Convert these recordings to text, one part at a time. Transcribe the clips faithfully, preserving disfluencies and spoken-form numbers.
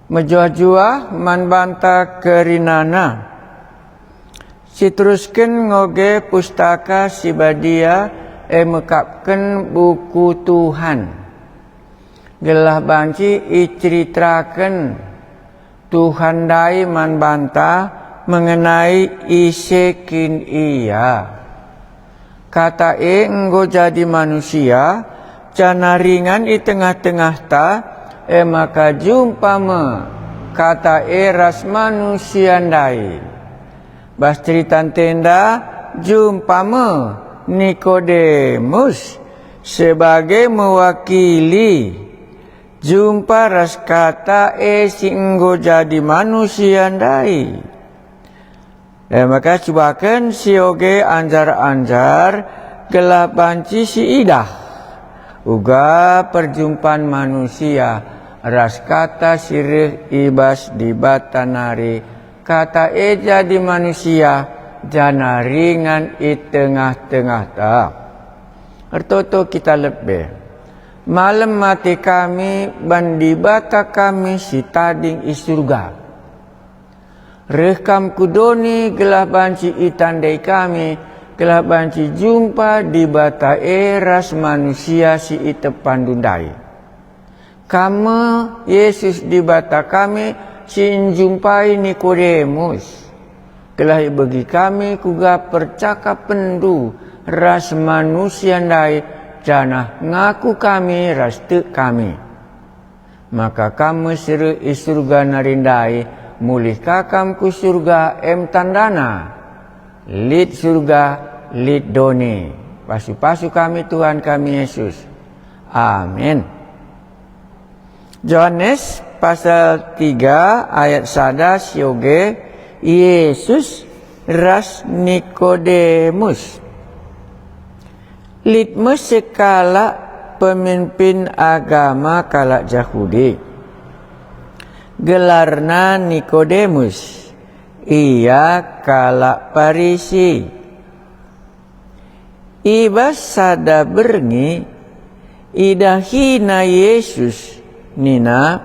Mejuah-juah man banta kerinana. Siterusken ngoge Pustaka Si Badia, e mekapken buku Tuhan, gelah banci iceritaken Tuhan ndai man banta mengenai ise kin Ia. Kata e enggo jadi manusia, janah ringan i tengah-tengahta, e maka jumpa me Kata e ras manusia ndai. Bas cerita ntenda, jumpa me Nikodemus sebagai mewakili jumpa ras Kata e si enggo jadi manusia ndai. E maka cubaken sioge anjar-anjar gelah banci siidah uga perjumpan manusia ras Kata si reh i bas Dibata nari. Kata e jadi manusia janah ringan i tengah-tengahta. Ertoto kita lebe. Malem mate kami ban Dibata kami si tading i Surga. Reh Kam ku doni gelah banci itandai kami, gelah banci jumpa Dibata e ras manusia si itepanNdu ndai. Kam me, Yesus, Dibata kami si njumpai Nikodemus, gelah ibegi kami kuga percakapenndu ras manusia ndai, janah ngaku kami ras tek kami. Maka Kam me si reh i Surga nari ndai, mulih ka Kam ku Surga, em tandana, lit Surga, lit doni. Pasu-pasu kami Tuhan kami Yesus. Amin. Johanes pasal tiga ayat sada sioge, Yesus ras Nikodemus. Lit me sekalak pemimpin agama kalak Jahudi, gelarna Nikodemus, ia kalak Parisi. I bas sada berngi, idahina Yesus nina,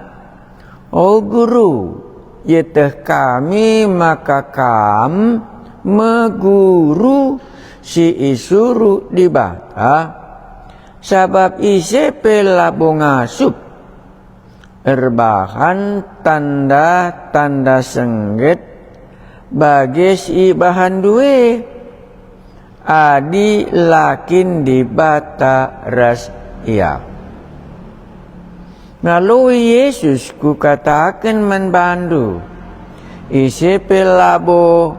"O Guru, ieteh kami maka Kam me Guru si isuruh Dibata, sabap ise pe labo ngasup erbahan tanda-tanda sengget bage si ibahanNdu e, adi la kin Dibata ras Ia." Ngaloi Yesus, "Kukataken man bandu, ise pe labo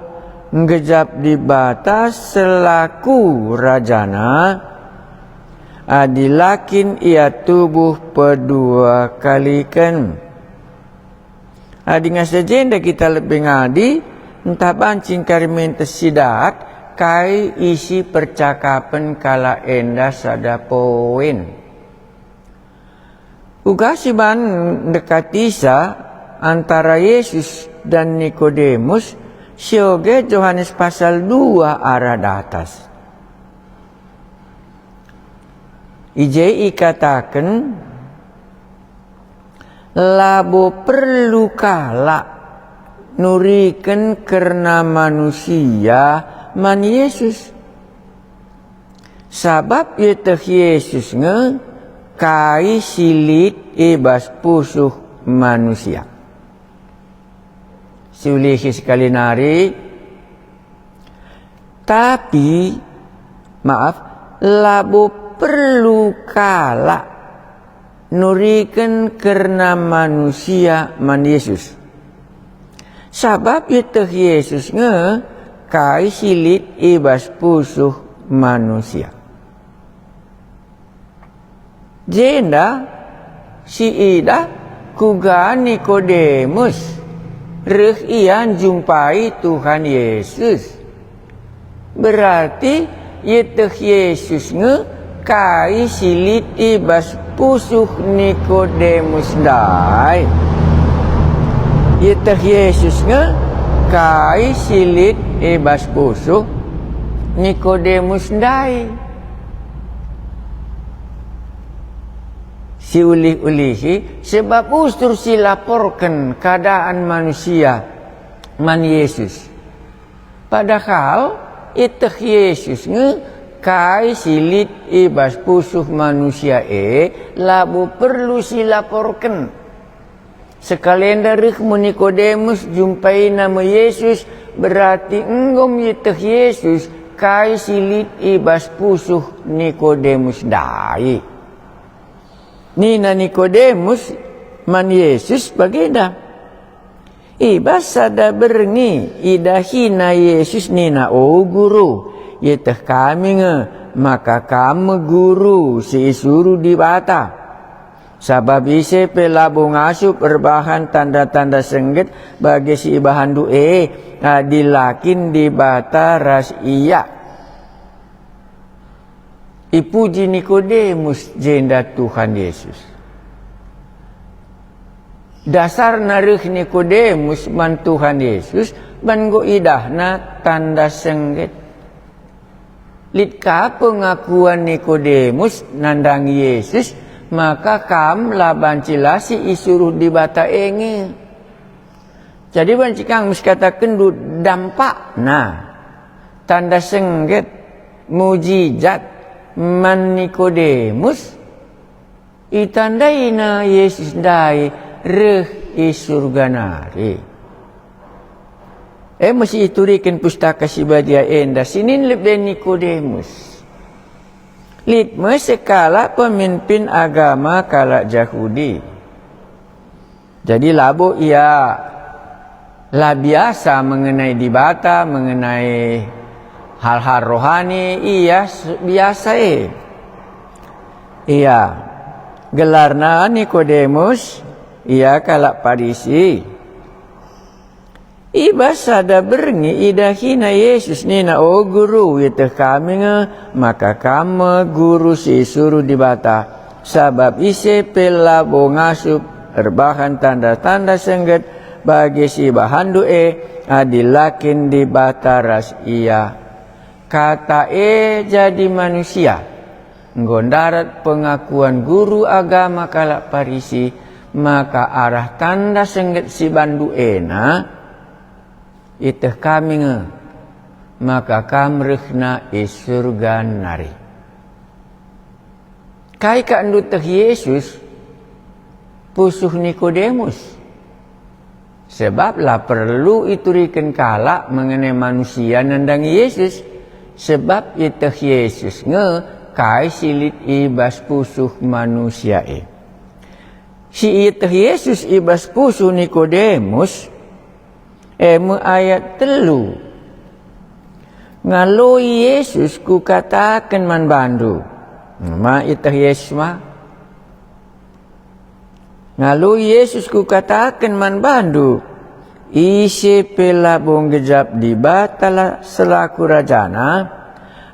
nggejap Dibata selaku rajana, adi la kin ia tubuh pedua kaliken." Adi ngasa jenda kita lebe ngadi, ntah banci kari mentes sidat kai isi percakapen kalak enda sada poin. Uga si ban ndekatisa antara Yesus dan Nikodemus, sioge Johanes pasal dua arah datas. I je ikataken, labo perlu kalak nuriken kerna manusia man Yesus, sabap ieteh Yesus nge kai si lit i bas pusuh manusia. Siulihi sekali nari, tapi, maaf, labo perlu kalak nuriken kerna manusia man Yesus. Sabap ieteh Yesus nge kai si lit i bas pusuh manusia. Jenda siidah kuga Nikodemus reh ia njumpai Tuhan Yesus. Berarti ieteh Yesus nge kai si lit i bas pusuh Nikodemus ndai. Ieteh Yesus nge kai si lit i bas pusuh Nikodemus ndai. siulih-ulihi, sebab ustur si laporken keadaan manusia man Yesus. Padahal ieteh Yesus nge kai si lit i bas pusuh manusia e labo perlu si laporken. Sekalenda reh me Nikodemus, jumpaina me Yesus, berarti enggo me ieteh Yesus kai si lit i bas pusuh Nikodemus ndai. Nina Nikodemus man Yesus bagenda. I bas sada berngi idahina Yesus nina, "O Guru, ieteh kami nge maka Kam me Guru si isuruh Dibata. Sabap ise pe labo ngasup erbahan tanda-tanda sengget bage si ibahanndu e, adi la kin Dibata ras Ia." Ipuji Nikodemus jenda Tuhan Yesus. Dasarna reh Nikodemus man Tuhan Yesus, ban enggo idahna tanda sengget. Lit ka pengakuan Nikodemus nandangi Yesus, maka Kam la banci la si isuruh Dibata e nge. Jadi banci kam sikataken dampakna tanda sengget, mujijat man Nikodemus, itandaina Yesus ndai reh i Surga nari. E me si ituriken Pustaka Si Badia enda, sinin lebe Nikodemus. Lit me sekalak pemimpin agama kalak Jahudi. Jadi labo ia la biasa mengenai Dibata, mengenai hal-hal rohani, ia s-, biasa e. Ia gelarna Nikodemus, ia kalak Parisi. I bas sada berngi idahina Yesus nina, "O Guru, ieteh kami nge maka Kam me Guru si isuruh Dibata, sabap ise pe labo ngasup erbahan tanda-tanda sengget bage si ibahanndu e, adi la kin Dibata ras Ia." Kata e jadi manusia. Enggo ndarat pengakuan guru agama kalak Parisi maka arah tanda sengget si bandu ena, ieteh kami nge maka Kam rehna i Surga nari. Kai kap ndu teh Yesus pusuh Nikodemus? Sebab la perlu ituriken kalak mengenai manusia nandangi Yesus, sebab ieteh Yesus nge kai si lit i bas pusuh manusia e. Si ieteh Yesus i bas pusuh Nikodemus, e me ayat telu. Ngaloi Yesus, "Kukataken man bandu." Ma ieteh Yesus ma? Ngaloi Yesus, "Kukataken man bandu, ise pe labo nggejap Dibata la-, selaku Rajana,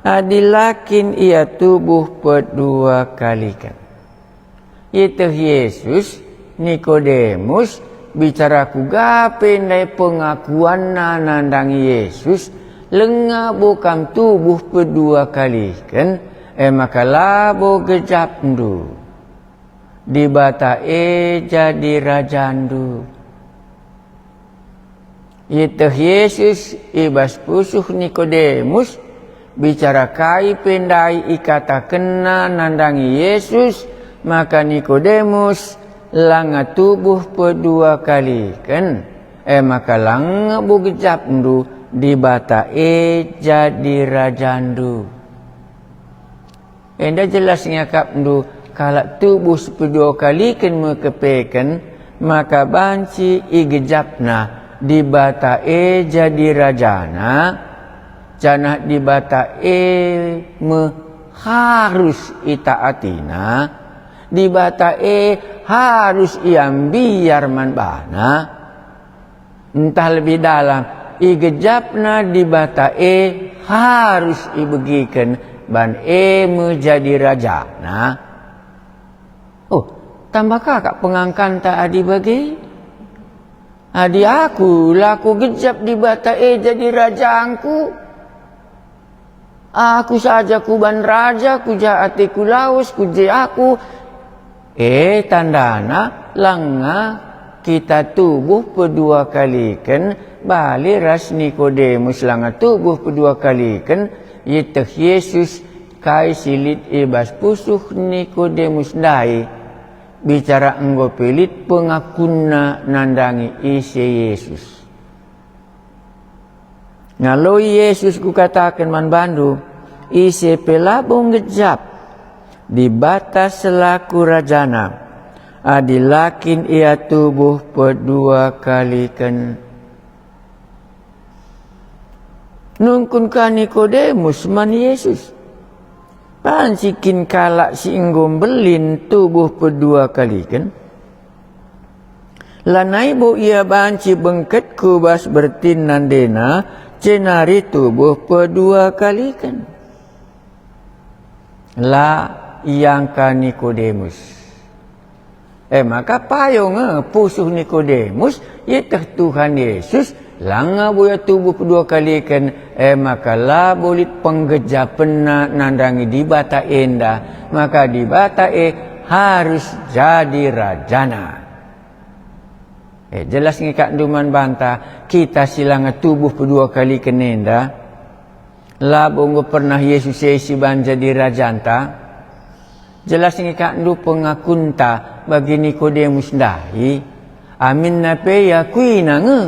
adi la kin ia tubuh pedua kaliken." Ieteh Yesus, Nikodemus, bicara kuga pe ndai pengakuanna nandangi Yesus, "Langa bo kam tubuh pedua kaliken, e maka labo gejapndu. Dibata e jadi Rajandu." Ieteh Yesus i bas pusuh Nikodemus, bicara kai pe ndai ikatakenna nandangi Yesus, maka Nikodemus langa tubuh pedua kaliken, e maka langa bo gejapndu, Dibata e jadi Rajandu. Enda jelas nge akapndu, kalak tubuh si pedua kaliken me kepeken, maka banci igejapna Dibata e jadi Rajana, janah Dibata e me harus itaatina, Dibata e harus ia mbiar man bana. Ntah lebih dalam, igejapna Dibata e harus ibegiken ban e me jadi rajana. Oh, tambah ka kap pengangkanta adi bage? Adi aku la kugejap Dibata e jadi rajangku, aku saja kuban raja, kuja ateku lawes, kuje aku, E tandana langa kita tubuh pedua kaliken, bali ras Nikodemus langa tubuh pedua kaliken, ieteh Jesus kai si lit i bas pusuh Nikodemus ndai. Bicara enggo pe lit pengakunna nandangi ise Jesus. Ngaloi Jesus, "Kukataken man bandu, ise pe labo ngejap Dibata selaku Rajana, adi la kin ia tubuh pedua kaliken." Nungkun ka Nikodemus man Jesus, "Banci kin kalak si enggo mbelin tubuh pedua kaliken? Lanai bo ia banci bengket ku bas bertin nandena, jenari tubuh pedua kaliken?" La iangka Nikodemus. E maka payo nge pusuh Nikodemus, ieteh Tuhan Jesus, langa bo ia tubuh pedua kaliken, e maka labo lit penggejapenna nandangi Dibata enda, maka Dibata e harus jadi rajana. E, jelas nge kak ndu man banta, kita si langa tubuh pedua kaliken enda, labo enggo pernah Jesus e si ban jadi rajanta? Jelas nge kak ndu pengakunta bagi Nikodemus ndai? Aminna pe iakuina nge.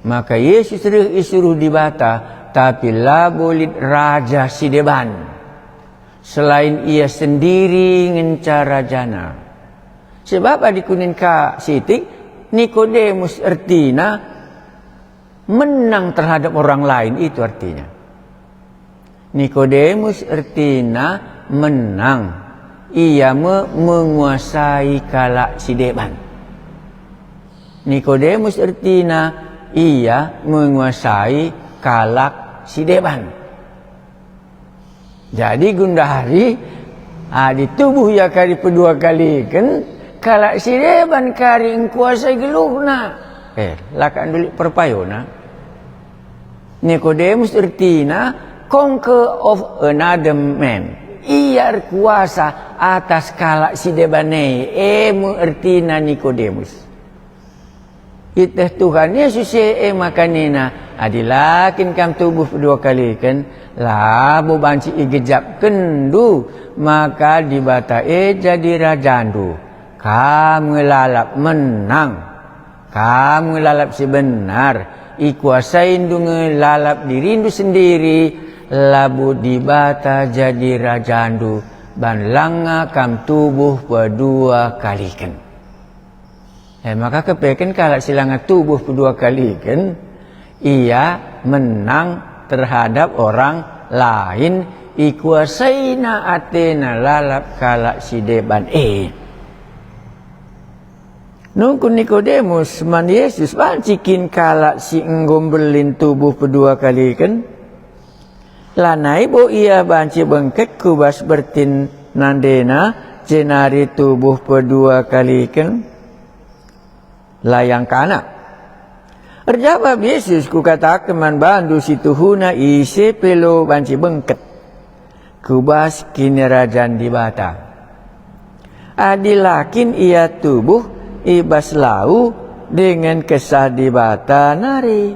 Maka Jesus reh isuruh Dibata, tapi labo lit raja si deban, selain Ia sendiri ngenca rajana. Sebab adi kunin ka sitik, Nikodemus ertina menang terhadap orang lain, itu artinya. Nikodemus ertina menang, ia me menguasai kalak si deban. Nikodemus ertina ia menguasai kalak si deban. Jadi gundari, adi tubuh ia kari pedua kaliken, kalak si deban kari engkuasai geluhna. Eh, la kak ndu lit perpayona. Nikodemus ertina conquer of another man. Ia erkuasa atas kalak si deban e, e me ertina Nikodemus. Ieteh Tuhan Jesus e, e maka nina, "Adi la kin kam tubuh pedua kaliken, labo banci igejapkenndu maka Dibata e jadi rajandu. Kam nge lalap menang. Kam nge lalap si benar. Ikuasaindu nge lalap dirindu sendiri, labo Dibata jadi rajandu, ban langa kam tubuh pedua kaliken." E maka kepeken kalak si langa tubuh pedua kaliken, ia menang terhadap orang lain, ikuasaina atena lalap kalak si deban e. Nungkun Nikodemus man Jesus, "Banci kin kalak si enggo mbelin tubuh pedua kaliken? Lanai bo ia banci bengket ku bas bertin nandena, jenari tubuh pedua kaliken?" La iangkana. Erjabap Jesus, "Kukataken man bandu si tuhuna, ise pe la banci bengket ku bas Kinirajan Dibata, adi la kin ia tubuh i bas lau dingen Kesah Dibata nari."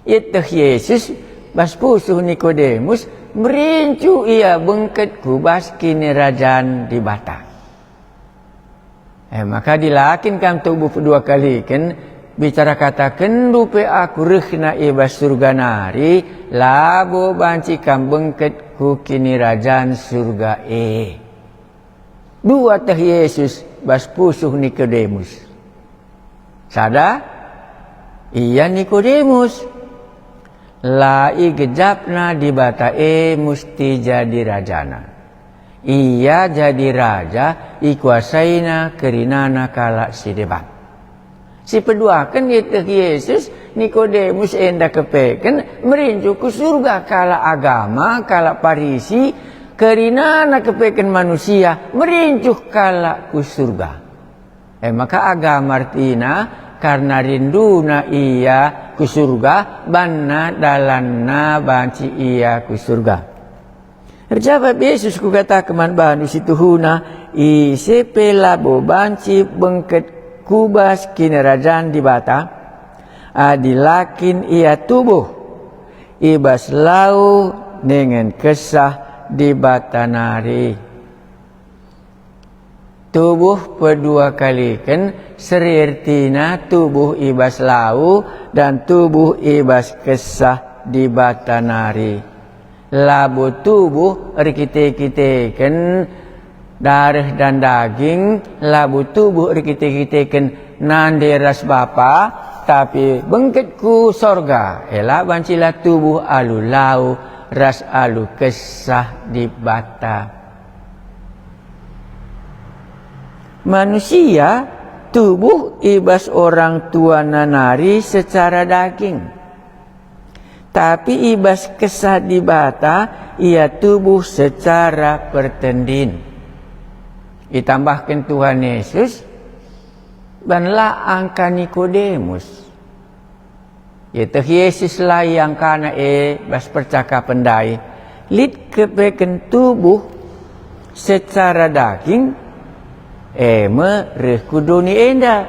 Ieteh Jesus bas pusuh Nikodemus, merincu ia bengket ku bas Kinirajan Dibata. E maka adi la kin kam tubuh pedua kaliken, bicara katakenndu pe Aku rehna i bas Surga nari, labo banci kam bengket ku Kinirajan Surga e. Dua teh Jesus bas pusuh Nikodemus. Sada, ia Nikodemus. La igejapna Dibata e musti jadi rajana. Ia jadi raja, ikuasaina kerinana kalak si deban. Si peduaken ieteh Jesus, Nikodemus enda kepeken merincu ku Surga, kalak agama, kalak Parisi, kerinana kepeken manusia merincu kalak ku Surga. E maka agama ertina, karna rinduna ia ku Surga, banna dalanna banci ia ku Surga. Erjabap Jesus, "Kukataken man bandu si tuhuna, Ise pe labo banci bengket ku bas Kinirajan Dibata, adi la kin ia tubuh i bas lau dingen Kesah Dibata nari. Tubuh pedua kaliken, seri ertina tubuh i bas lau dan tubuh i bas Kesah Dibata nari. Labo tubuh erkite-kiteken dareh dan daging, labo tubuh erkite-kiteken nande ras Bapa, tapi bengket ku sorga, e la bancila tubuh alu lau ras alu Kesah Dibata. Manusia tubuh i bas orang tuana nari secara daging. Tapi i bas Kesah Dibata, ia tubuh secara pertendin. Itambahken Tuhan Yesus, banla angka Nikodemus. Ieteh Yesus la iangkana e bas percakapen ndai, lit kepeken tubuh secara daging, e me reh ku doni enda.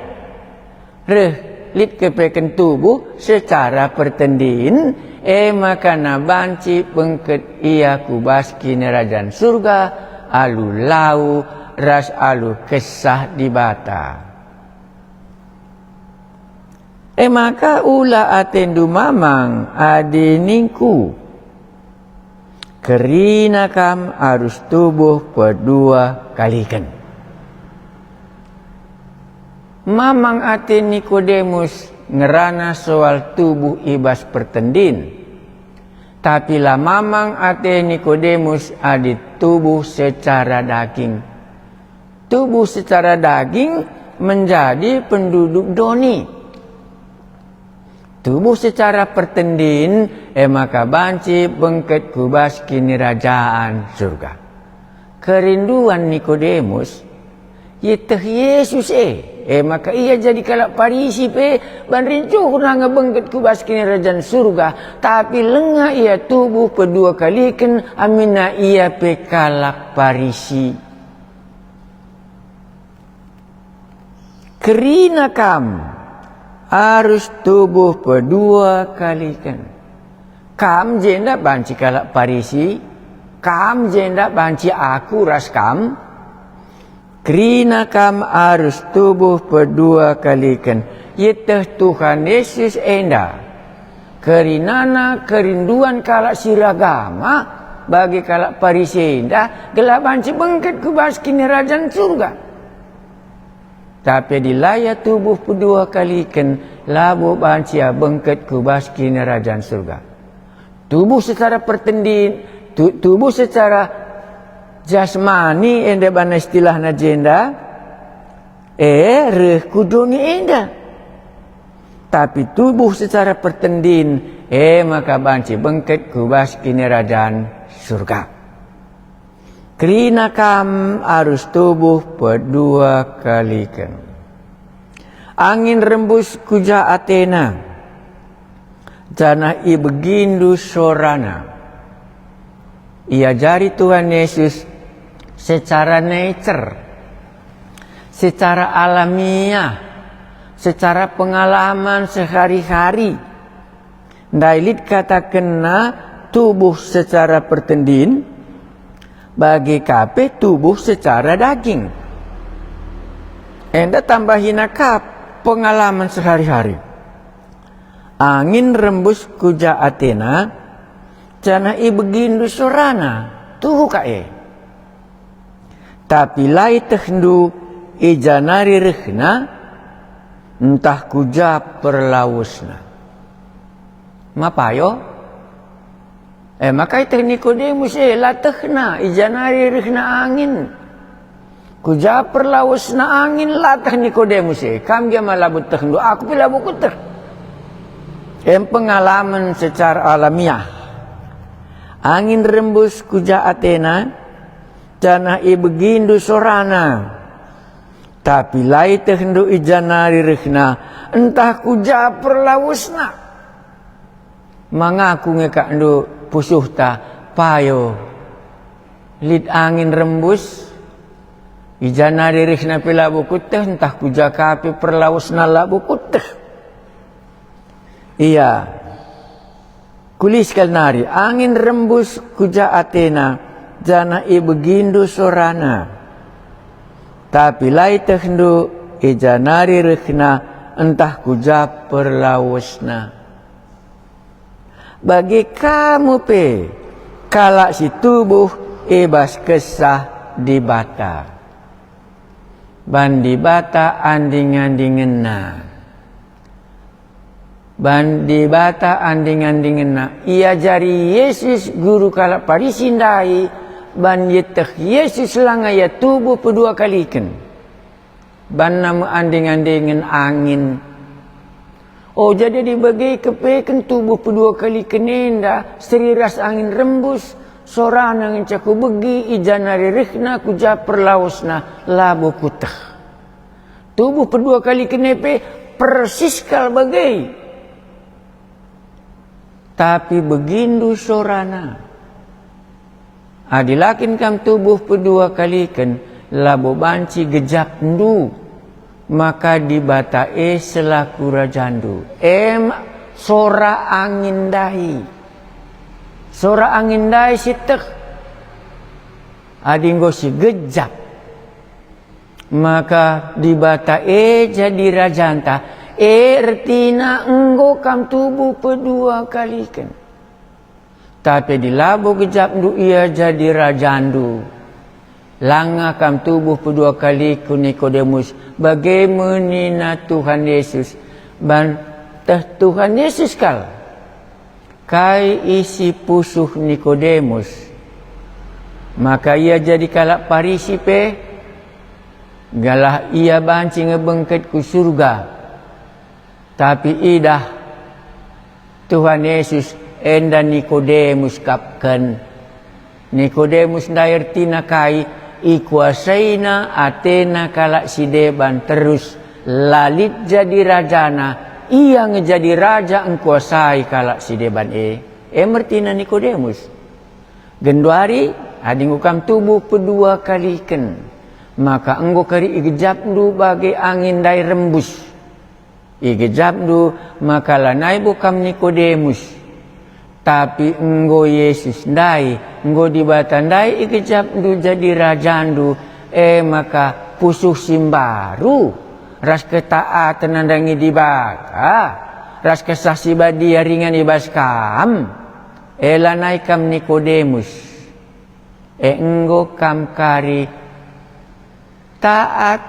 Reh lit kepeken tubuh secara pertendin, e maka banci bengket ia ku bas Kinirajan Surga alu lau ras alu Kesah Dibata. E maka ula atendu mamang adi ningku, "Kerina kam arus tubuh pedua kaliken." Mamang ate Nikodemus ngerana soal tubuh i bas pertendin. Tapi la mamang ate Nikodemus adi tubuh secara daging. Tubuh secara daging menjadi penduduk doni. Tubuh secara pertendin, e maka banci bengket ku bas Kinirajan Surga. Kerinduan Nikodemus ieteh Yesus e, e maka ia jadi kalak Parisi pe banci ncuhna nge bengket ku bas Kinirajan Surga, tapi langa ia tubuh pedua kaliken aminna ia pe kalak Parisi. Kerina kam arus tubuh pedua kaliken. Kam jenda banci kalak Parisi, kam jenda banci aku ras kam. Kerina kam arus tubuh pedua kaliken. Ieteh Tuhan Yesus enda. Kerinana kerinduan kalak si ragama bagi kalak Parisi enda gelah banci bengket ku bas Kinirajan Surga. Tapi adi la ia tubuh pedua kaliken, labo banci ia bengket ku bas Kinirajan Surga. Tubuh secara pertendin, tu-, tubuh secara jasmani enda bana istilahna jenda, e, reh ku doni enda. Tapi tubuh secara pertendin, e maka banci bengket ku bas Kinirajan Surga. Kerina kam arus tubuh pedua kaliken. Angin rembus ku ja atena, janah ibegindu sorana. Iajari Tuhan Yesus secara nature, secara alamiah, secara pengalaman sehari-hari. Ndai lit katakenna tubuh secara pertendin, bage ka pe tubuh secara daging. Enda tambahina kap pengalaman sehari-hari. Angin rembus ku ja atena, janah ibegindu sorana, tuhu ka e. Tapi la ietehndu i ja nari rehna, ntah ku ja perlawesna. Ma payo? E maka ieteh Nikodemus e, la tehna i ja nari rehna angin. Ku ja perlawesna angin, la teh Nikodemus e. Kam gia ma labo tehndu, aku pe labo kueteh. Em pengalaman secara alamiah. Angin rembus ku ja atena, janah ibegindu sorana. Tapi la ietehndu i ja nari rehna, ntah ku ja perlawesna. Ma ngaku nge kakndu pusuhta, payo, lit angin rembus, I ja nari rehna pe labo kueteh, ntah ku ja ka pe perlawesna labo kueteh. Ia, kulis kal nari, angin rembus ku ja atena, janah ibegindu sorana. Tapi la ietehndu i ja nari rehna, ntah ku ja perlawesna. Bage ka me pe, kalak si tubuh i bas Kesah Dibata. Ban Dibata anding-andingenna. Ban Dibata anding-andingenna. Iajari Yesus guru kalak Parisi ndai, ban ieteh Yesus langa ia tubuh pedua kaliken. Banna me anding-andingen angin. O, jadi adi bage kepeken tubuh pedua kaliken enda, seri ras angin rembus, sorana ngenca kubegi, i ja nari rehna, ku ja perlawesna, labo kueteh. Tubuh pedua kaliken e pe persis kal bage. Tapi begindu sorana. Adi la kin kam tubuh pedua kaliken, labo banci gejapndu, maka Dibata e selaku rajandu. Em, sora angin ndai. Sora angin ndai sieteh. Adi enggo sigejap, maka Dibata e jadi rajanta, e ertina enggo kam tubuh pedua kaliken. Tapi adi labo gejapndu ia jadi rajandu, langa kam tubuh pedua kaliken, Nikodemus, bage me nina Tuhan Yesus. Ban teh Tuhan Yesus kal kai isi pusuh Nikodemus. Maka ia jadi kalak Parisi pe, gelah ia banci nge bengket ku surga. Tapi idah Tuhan Yesus enda Nikodemus kap kin. Nikodemus ndai ertina kai? Ikuasaina atena kalak si deban terus la lit jadi rajana, ia nge jadi raja engkuasai kalak si deban e. E me ertina Nikodemus. Genduari, adi enggo kam tubuh pedua kaliken, maka enggo kari igejapndu bage angin ndai rembus. Igejapndu maka lanai bo kam Nikodemus, tapi enggo Yesus ndai, enggo Dibata ndai igejapndu jadi rajandu, e maka pusuh si mbaru ras ketaaten nandangi Dibata, ras Kesah Si Badia ringan i bas kam, e lanai kam Nikodemus, e enggo kam kari taat,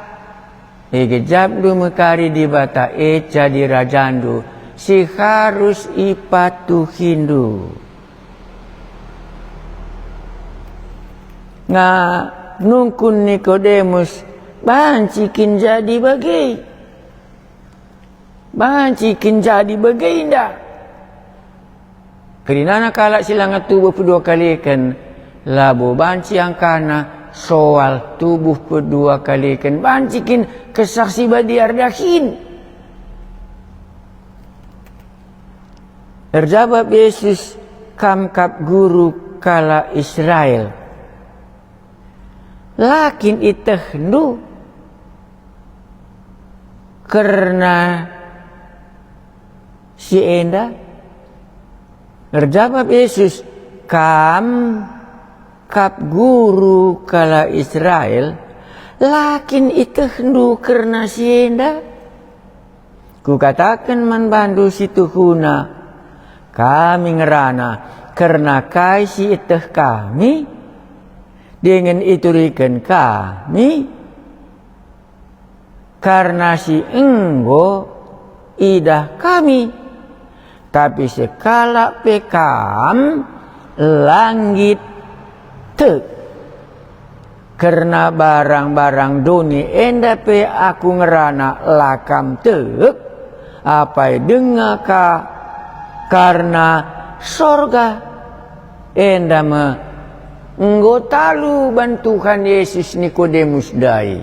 igejapndu me kari Dibata e jadi rajandu si harus ipatuhindu. Nga nungkun Nikodemus, banci kin jadi bage? Banci kin jadi bage enda? Kerinana kalak si langa tubuh pedua kaliken, labo banci angkana soal tubuh pedua kaliken. Banci kin Kesah Si Badia erdahin? Erjabap Yesus, "Kam kap guru kalak Israel. La kin ietehndu kerna si enda?" Erjabap Yesus, "Kam kap guru kalak Israel, la kin ietehndu kerna si enda? Kukataken man bandu si tuhuna, kami ngerana kerna kai si ieteh kami, dingen ituriken kami, kerna si enggo idah kami. Tapi sekalak pe kam la nggit tek. Kerna barang-barang doni enda pe aku ngerana la kam tek, apai denga ka kerna Sorga. Enda me enggo talu ban Tuhan Yesus Nikodemus ndai.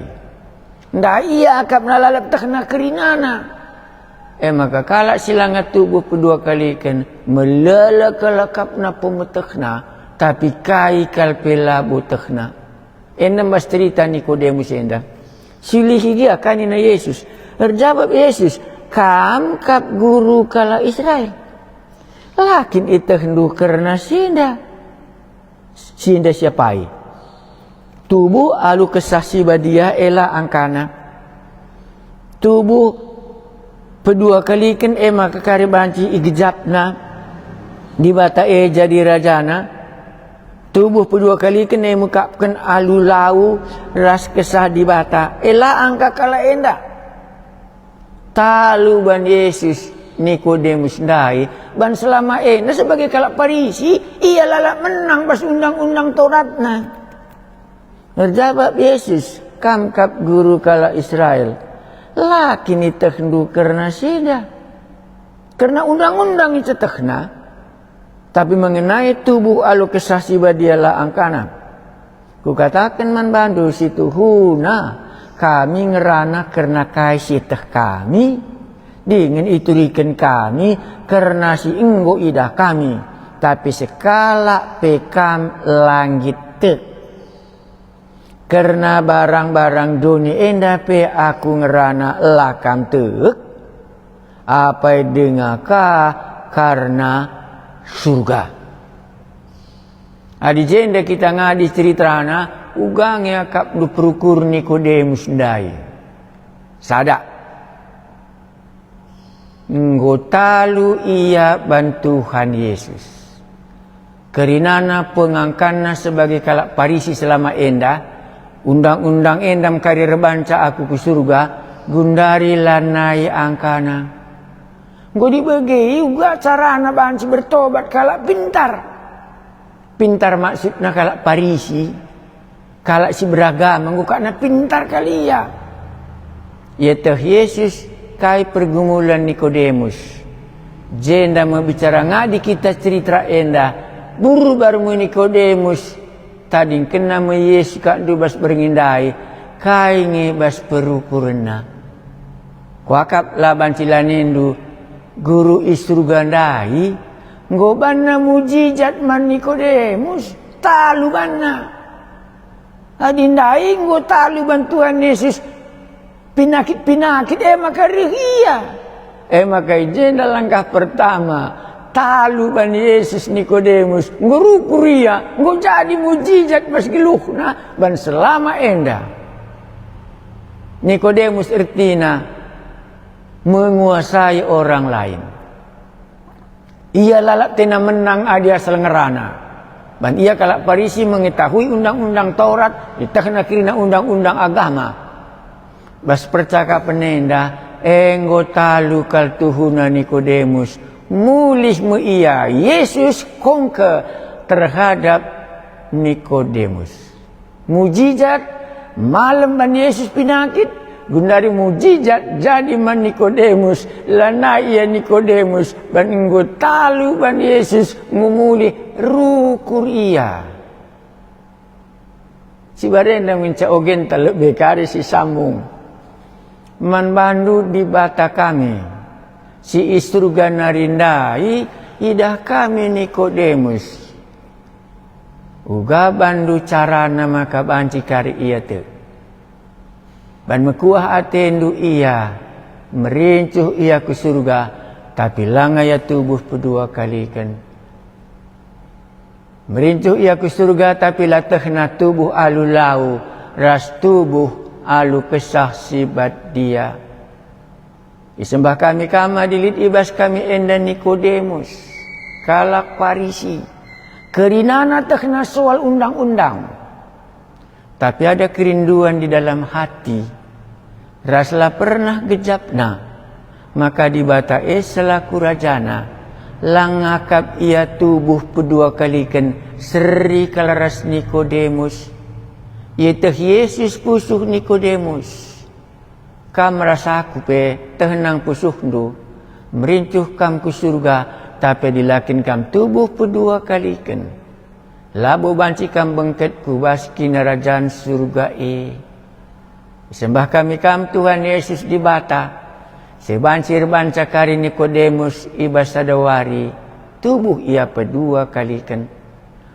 Ndai ia akapna lalap tehna kerinana. E maka kalak si langa tubuh pedua kaliken melala kal akapna pemetehna, tapi kai kal pe labo tehna. Enda bas cerita Nikodemus enda. Siulihi gia ka nina Jesus. Erjabap Jesus, "Kam kap guru kalak Israel. La kin ietehndu kerna si enda? Si enda siapai? Tubuh alu Kesah Si Badia ela angkana. Tubuh pedua kaliken e maka kari banci igejapna Dibata e jadi rajana. Tubuh pedua kaliken e mekapken alu lau ras Kesah Dibata. Ela angka kalak enda." Talu ban Jesus Nikodemus ndai, ban selama enda sebagai kalak Parisi, ia lalap menang bas undang-undang Tauratna. Erjabap Jesus, "Kam kap guru kalak Israel. La kin ietehndu kerna si enda? Kerna undang-undang itetehna, tapi mengenai tubuh alu Kesah Si Badia la angkana. Kukataken man bandu si tuhuna, kami ngerana kerna kai si ieteh kami, dingen ituriken kami kerna si enggo idah kami, tapi sekalak pe kam la nggit tek. Kerna barang-barang doni enda pe aku ngerana la kam tek, apai denga ka kerna Surga." Adi jenda kita ngadi ceritana, uga nge akapndu perukur Nikodemus ndai. Sada. Enggo talu ia ban Tuhan Yesus. Kerinana pengangkanna sebagai kalak Parisi selama enda, undang-undang enda mekari erbanca aku ku Surga, gundari lanai angkana. Enggo dibegi uga carana banci bertobat kalak pintar. Pintar maksudna kalak Parisi, kalak si beragama, enggo kakna pintar kal ia. Ieteh Jesus kai pergumulan Nikodemus. Jenda me bicara ngadi kita cerita enda, burbar me Nikodemus, tadingkenna me Jesus kakndu bas berngi ndai, kai nge bas perukurenna. Kuakap la banci lanindu, guru i Surga ndai, enggo banna mujijat man Nikodemus, talu banna. Adi ndai enggo talu ban Tuhan Yesus pinakit-pinakit, e maka reh ia. E maka i jenda langkah pertama, talu ban Yesus Nikodemus, enggo rukur ia, enggo jadi mujijat bas geluhna ban selama enda. Nikodemus ertina menguasai orang lain. Ia lalap tena menang adi asal ngerana. Ban ia kalak Parisi mengetahui undang-undang Taurat, ietehna kerina undang-undang agama. Bas percakapen enda, enggo talu kal tuhuna Nikodemus. Mulih me ia, Jesus kongke terhadap Nikodemus. Mujijat, malem ban Yesus pinakit, gundari mujijat jadi man Nikodemus, lanai ia Nikodemus, ban enggo talu ban Yesus, enggo mulih, rukur ia. Si barenda ngenca ogenta lebe kari si sambung. Man bandu Dibata kami, si i Surga nari ndai, idah kami Nikodemus. Uga bandu carana maka banci kari ia tek. Ban mekuah atendu ia, merincuh ia ku Surga, tapi langa ia tubuh pedua kaliken. Merincuh ia ku Surga, tapi la tehna tubuh alu lau ras tubuh alu Kesah Si Badia. Isembah kami kam adi lit i bas kami enda Nikodemus, kalak Parisi, kerinana tehna soal undang-undang. Tapi ada kerinduan di dalam hati, ras la pernah gejapna, maka Dibata e selaku Rajana, la ngakap ia tubuh pedua kaliken seri kal ras Nikodemus. Ieteh Yesus pusuh Nikodemus. Kam ras aku pe tehnang pusuhndu, merincuh kam ku Surga, tapi adi la kin kam tubuh pedua kaliken, labo banci kam bengket ku bas Kinirajan Surga e. Isembah kami kam Tuhan Yesus Dibata, si banci erbanca kari Nikodemus i bas sada wari, tubuh ia pedua kaliken.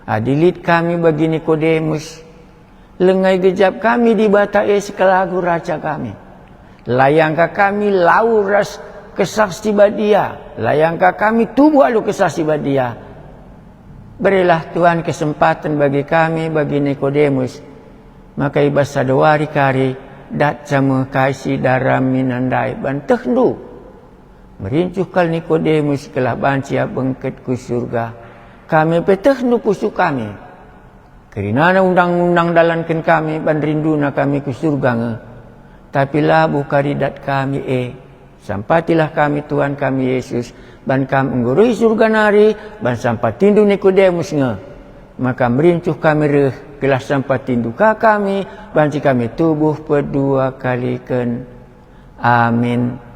Adi lit kami bagi Nikodemus, Lenga igejap kami Dibata e sekelagu raja kami. Layangka kami lau ras Kesah Si Badia, layangka kami tubuh alu Kesah Si Badia. Berilah Tuhan kesempaten bagi kami, bagi Nikodemus, maka i bas sada wari kari datca me kai si daramina ndai ban tehndu. Merincuh kal Nikodemus gelah banci ia bengket ku Surga. Kami pe tehndu pusuh kami. Kerinana undang-undang dalanken kami ban rinduna kami ku Surga nge. Tapi labo kari dat kami e. Sampatilah kami Tuhan kami Yesus, ban Kam enggo reh i Surga nari, ban sampatindu Nikodemus nge. Maka merincuh kami reh, gelah sampatindu ka kami, banci kami tubuh pedua kaliken. Amin.